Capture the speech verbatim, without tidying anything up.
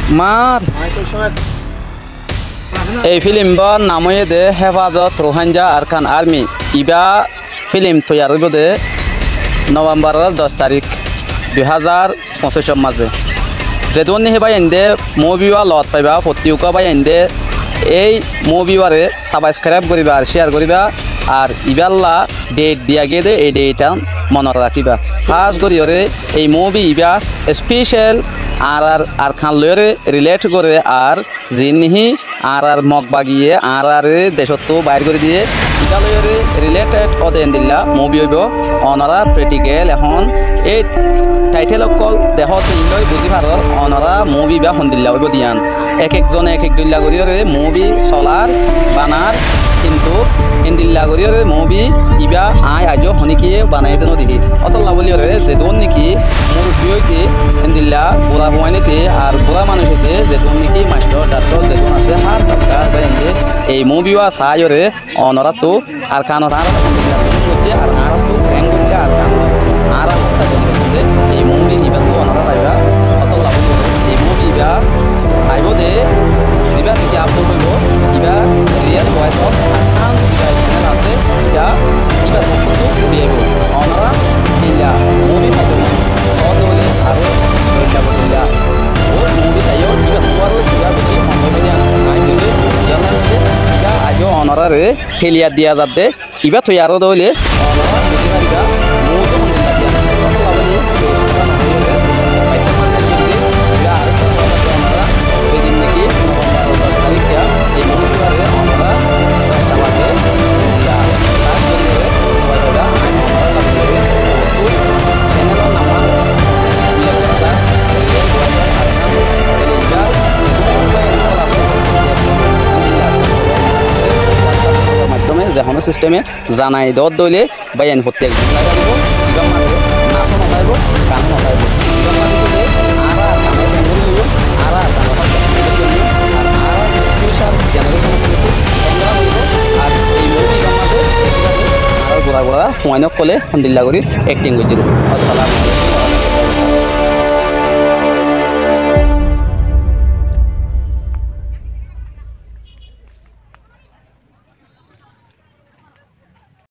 Mar. Ei fílim ibár nam óiye de Héfazot Ruháingga Arkan Armi. Ibá fílim toiyar óibo de Novembaror doc tarík, dui házar foñsícor mazé. Zedún niki báiyain de muvi ibá lot faiba, fottí uggúa báiyain de ei muvi ibáre sabskraib goríba ar cíyar goríba, ar ibálla dheit diya giyé de, ei dheit án monot rakíba. Hás goríyoré ei muvi ibá especel añárar Arkan loiyóre rilet goré, ar ziín niki añárar Mog bagiye añáráre decóttu bair gorí diyé, ibá loiyóre rileted óde endilla muvi óibo. Onorá pretikal ehón ei taitel ókkol dehóte iín loi buzí faror, onorá muvi ibá hondilla óibo de yían. Ek ek zone ek ek dhoilla goríyoré muvi solar, banar, kintu endilla goríyoré muvi ibá aññí aijjó honíkiyé banaiyé de nodehí. Ótolla bóliyoré zedún niki murubbi óite, endilla bura fuain óite, ar bura manúic óite, zedún niki mastor, daktor zedún asé, hár tobkar báiyain de ei muvi ibá saáiyoré onoráttu Arkanor añára fúnni goijjé, ar añáráttu prank goijjé, Arkanor añára hottá goijjé. Ei muvi ibáttu onorá faiba. Ótolla bóli, ei muvi ibá aibó de, ibá niki upload óibo, ibá real voice of Arkan ibá channel asé, ibá, ibá fúnni goijjé aibó. Onorá endilla muvi hoó de óile aró dhoilla dhoilla. Ó muvi saiyó, ibáttu aró ibá beci mone goijjé, aññí buzí, yían lage de, ibá aijjó onoráre clear diya zadde, ibá toiyar óde óile, onorá buzí faribá, muvi hondilla diya. Ótolla bóli, ibá arekta muvi asé, onorá zedin niki Novembaror doc tarík, ei muvi ibáre onorá doc ta baze, endilla, start gorí diyóre, ibá onorá lagi diyóre, channelor nam ullekh gorí diyóre, maddome, ze honó sisteme zanai dódde óile báiyain fottí ekzon zai faribó, ibár mazé nasó no táibo, ganó no táibo. Ibár mazé óilde añára Arkanor prank gorí loiyum, añára Arkanor hoddá gorí loiyum, ar añára future generation ókkol tengera óibo, ar ei muvi ibár mazé añárar gura gura fuain ókkole hondilla gorí acting goijjé de. Assalamu alaikum.